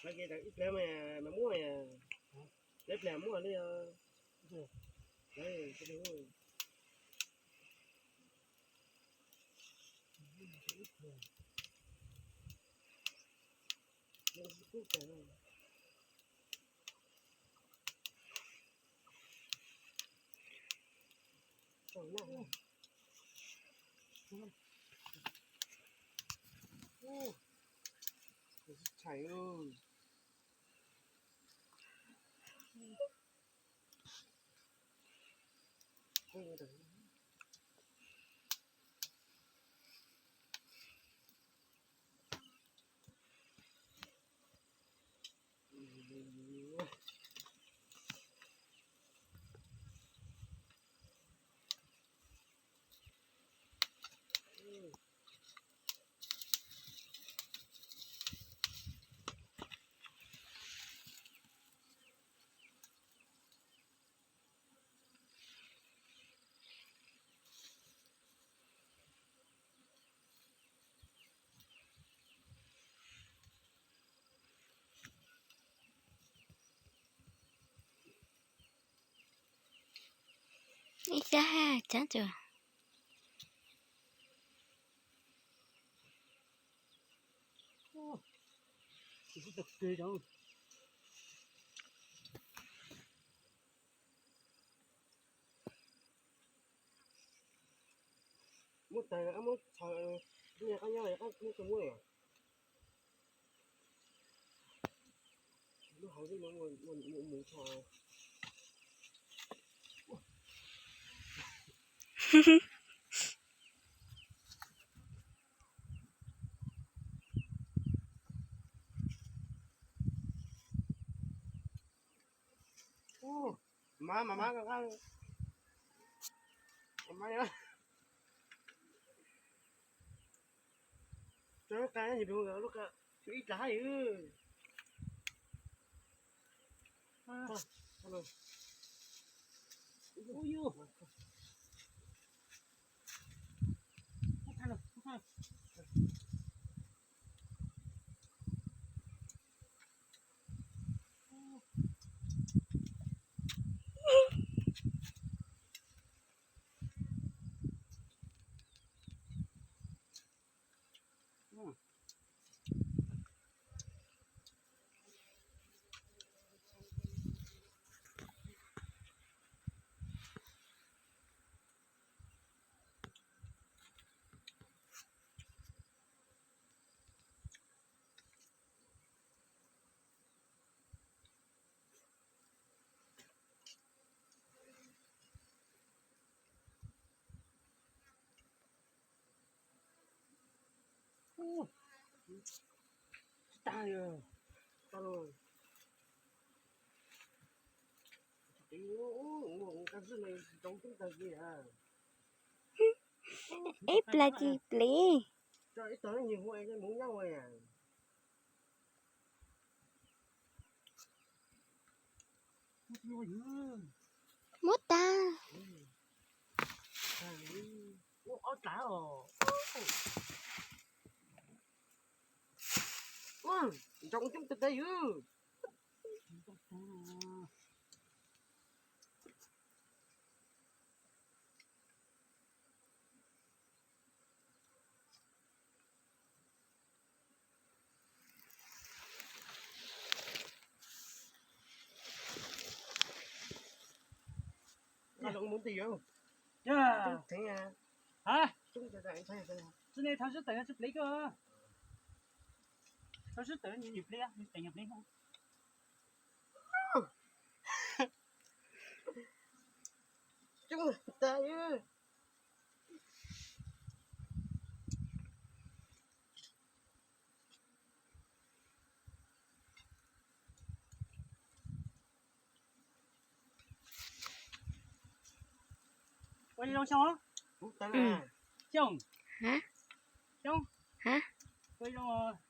Ib pliag mas muaj, ib pliag muaj li. Ib sab hab tsab tsuas. Muab tas muab txhawm, muab txhawm muab lub hauv mus txhawm. Mas mas mas, mas lub qa, lub qa, ib dlav hab. Ib plag ci plev. Muab tag. Tsi ne, thov sib tawm tsi plev ko. Thov sib tawm, nws nws plev, nws teem nws plev. Ua zoo Xyooj. Xyooj. Xyooj. Ua zoo.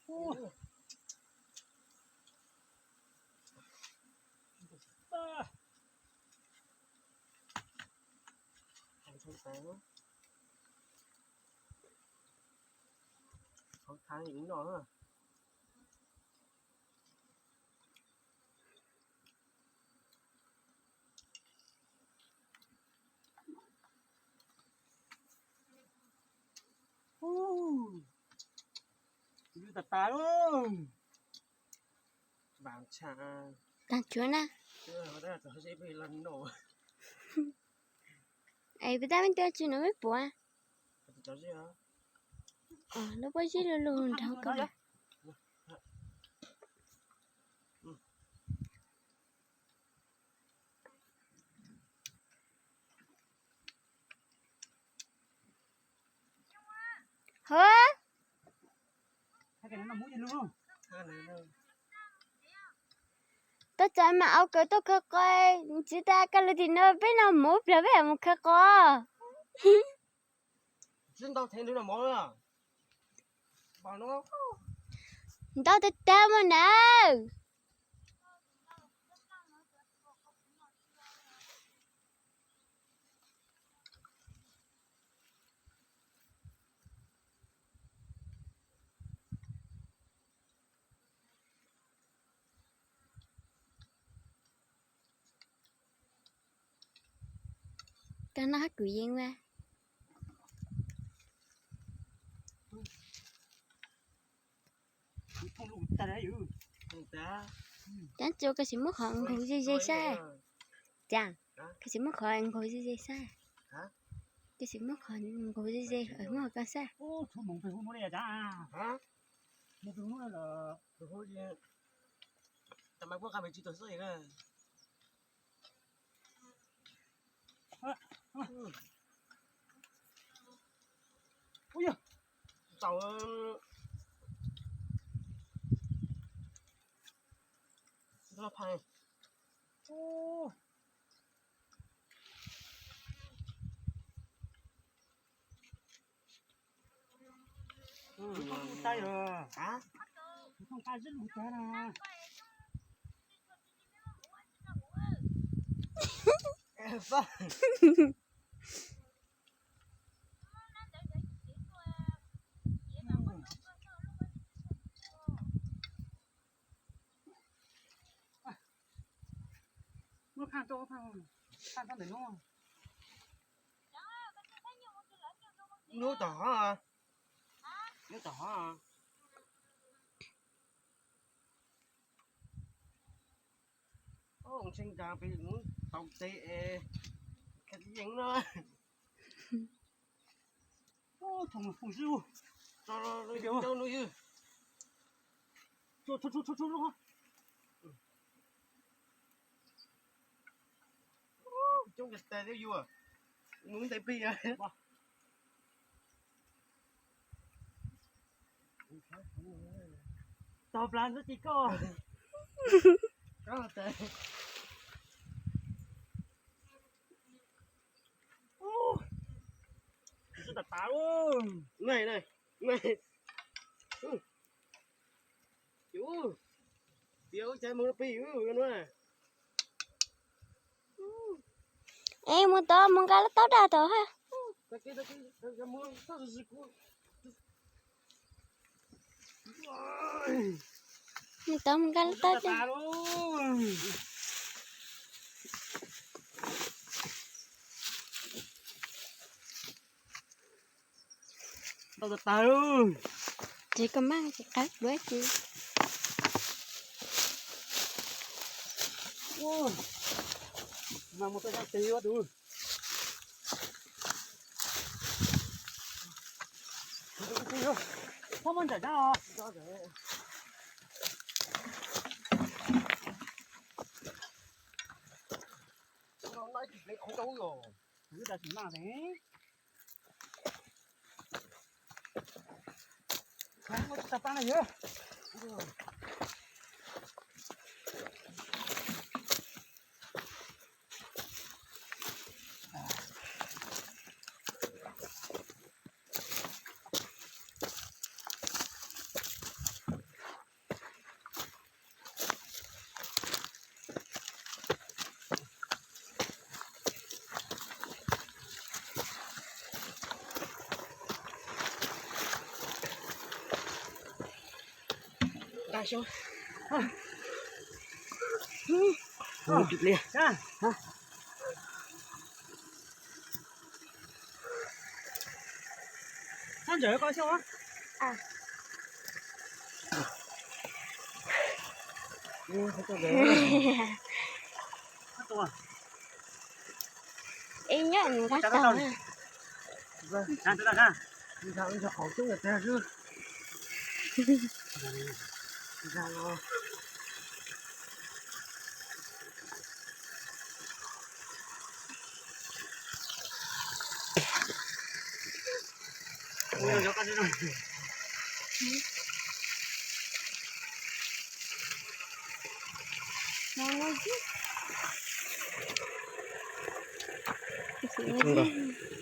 Tas tas na. Es peb tab meej tua tsis no mej puas? Lub pob zeb lug lug nrog ko. Hov, tuaj txog mas au kawg tuaj khawv qos, txiv tas koj lug tim no peb no mus plag peb mus khawv qos. Ntau tag tag mas na. Koj noj hab kwv yees mas. Cov tsuas koj sim muab qhov nkaus ze ze saib. Cas, koj sim muab qhov nkaus ze ze saib. Koj sim muab qhov nkaus ze ze muab koj saib. Hnub tom hov, hnub tom hov. Ntshee nkaas peb mus tau tes es khav yees no. Coob tas tas yus mus ntes plig. Tog plag ntxub ci koj. Ntxub tas tas. Nai, nai, nai. Yus, yus cas mus plig yus no. Es mus tod mus nqa lub taub dag tod ha. Mus tod mus nqa lub taub dag. Tau tas tas. Ces koj maj ces qab duav ces. Mas mus tau tes ua tus. Txhob muab ntsam cab os. Ib tag sim maj ne. Ua tsis tau pab na yog. Ib nyob nws qab tau na. Ib tug ntag.